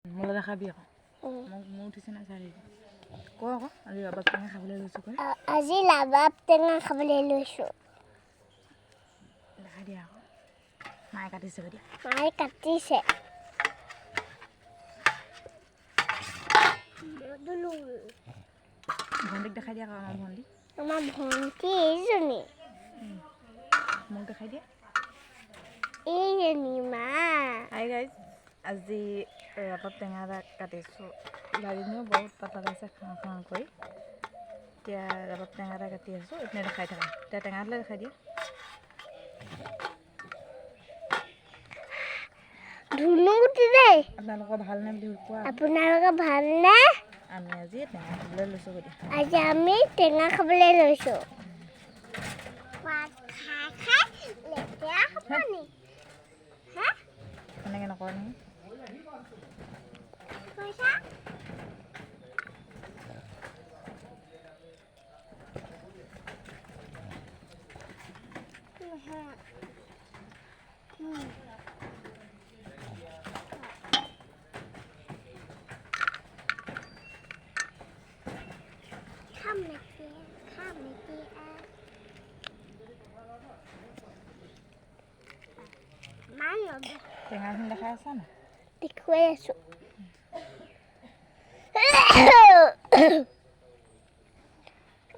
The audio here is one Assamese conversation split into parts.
মোলৈ দেখাবি আকৌ। মোক মোৰ উঠিছে নাই চাই। ক আকৌ, আজি ৰবাব টেঙা খাবলৈ লৈছোঁ কৈ। আজি ৰবাব টেঙা খাবলৈ লৈছোঁ। দেখাই দিয়া আকৌ, মায়ে কাটিছে কৈ দিয়া। মায়ে কাটিছে। ভণ্টিক দেখাই দিয়া আকৌ, আমাৰ ভণ্টি। আমাৰ ভণ্টি এইজনী। মোক দেখাই দিয়া। এইজনী মা। হাই গাইজ, আজি ৰবাব টেঙা এটা কাটিছোঁ। লাৰিনিও বহুত পাতলা আছে খাওঁ খাওঁ কৰি। এতিয়া ৰবাব টেঙা এটা কাটি আছোঁ, এইপিনে দেখাই থাকা। এতিয়া টেঙাটোলৈ দেখাই দিয়া। ধুনু গুটি দেই। আপোনালোকৰ ভালনে বুলি কোৱা। আপোনালোকৰ ভালনে? আমি আজি টেঙা খাবলৈ লৈছোঁ গৈ দিয়া। আজি আমি টেঙা খাবলৈ লৈছোঁ। পাত খাই খাই লেতেৰা হ'ব নি হা? তেনেকৈ নকৰে নহয়। কৈছা। খাম এতিয়া, খাম এতিয়া। টেঙাখিনি দেখাই আছা নাই? দেখুৱাই আছোঁ।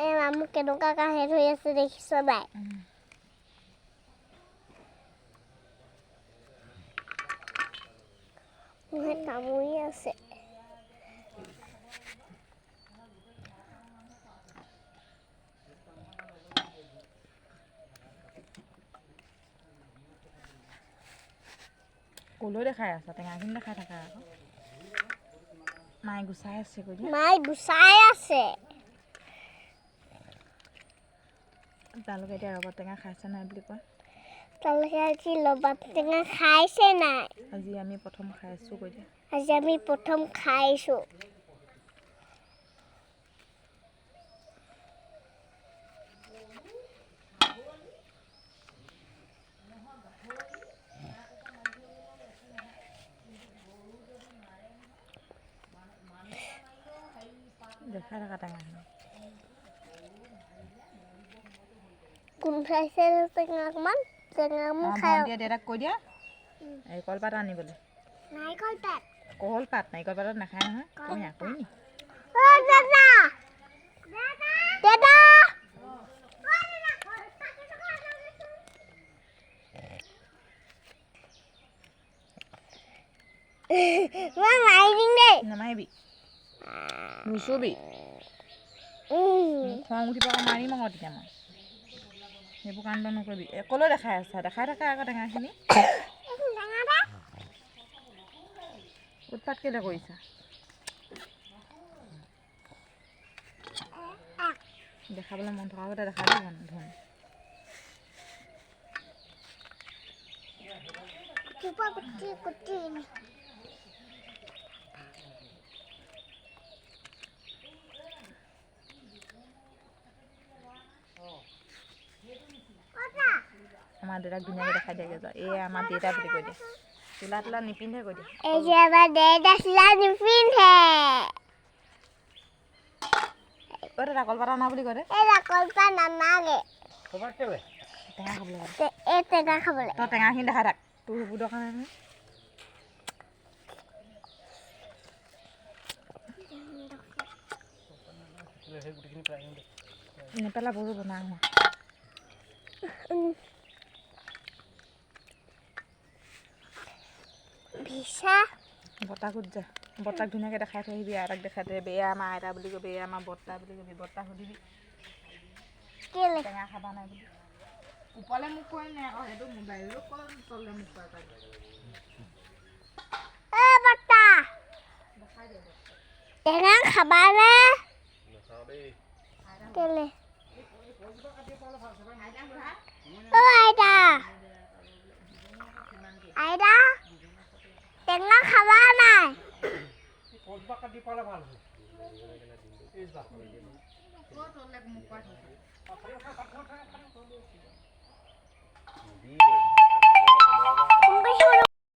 এই মামু কেনেকুৱা কাহে ধৰি আছে দেখিছ নাই? মহে কামুৰি আছে। ক'লৈ দেখাই আছা? টেঙাখিনি দেখাই থাকা আকৌ। মায়ে গুচাই আছে কৈ দিয়া। মায়ে গুচাই আছে। তেওঁলোকে এতিয়া ৰবাব টেঙা খাইছে নাই বুলি কোৱা। তেওঁলোকে আজি ৰবাব টেঙা খাইছে নাই? আজি আমি প্ৰথম খাইছোঁ কৈ দিয়া। আজি আমি প্ৰথম খাইছোঁ। দেখাই থাকা টেঙাখিনি। গোন্ধাইছে টেঙা অকণমান, টেঙা অকণমান আমাৰ খাই। ভণ্টিয়ে দেউতাক কৈ দিয়া, এই কলপাত আনিবলৈ। নাৰিকল পাত। কলপাত, নাৰিকল পাতত নাখায় নহয়। তুমি আকৌ নি। অ দাদা, দাদা, মই মাৰি দিম দেই। নামাৰিবি, নুচুবি। মোক খং উঠিব আকৌ, মাৰিম আকৌ তেতিয়া মই। সেইবোৰ কাণ্ড নকৰিবি। ক'লৈ দেখাই আছা? দেখাই থাকা আকৌ টেঙাখিনি। উৎপাত কেলৈ কৰিছা? দেখাবলৈ মন থকা আগতে দেখাবি ধন ধন। গুটি গুটি। আমাৰ দেউতাক ধুনীয়াকৈ দেখাই দিয়াগৈ যোৱা। এই আমাৰ দেউতা বুলি কৈ দিয়া। চোলা তোলা নিপিন্ধে কৈ দিয়া। এই যে আমাৰ দেউতা চোলা নিপিন্ধে। অ' দাদা, কলপাত আনা বুলি কৈ দে। এই কলপাত নানাগে। টেঙা খাবলৈ। এই টেঙা খাবলৈ। তই টেঙাখিনি দেখাই থাক, তোৰ সেইবোৰ দৰকাৰ নাই নহয়। নেপেলাব, বনা হোৱা। ভিছা। বৰ্তাক সুধ যা, বৰ্তাক ধুনীয়াকৈ দেখাই থৈ আহিবি। আইতাক দেখাই থৈ আহিবি। এয়া আমাৰ আইতা বুলি কবি, এয়া আমাৰ বৰ্তা বুলি কবি। বৰ্তাক সুধিবি কেলে টেঙা খাবা নাই বুলি। ওপৰলৈ মোক কৈ নাই আকৌ, সেইটো মোবাইলত ক, তললৈ মোক কোৱা পাই। এ বৰ্তা, টেঙা খাবানে? কেলে? অ আইতা, আইতা, টেঙা খাবা নাই? ফোন কৰিছে।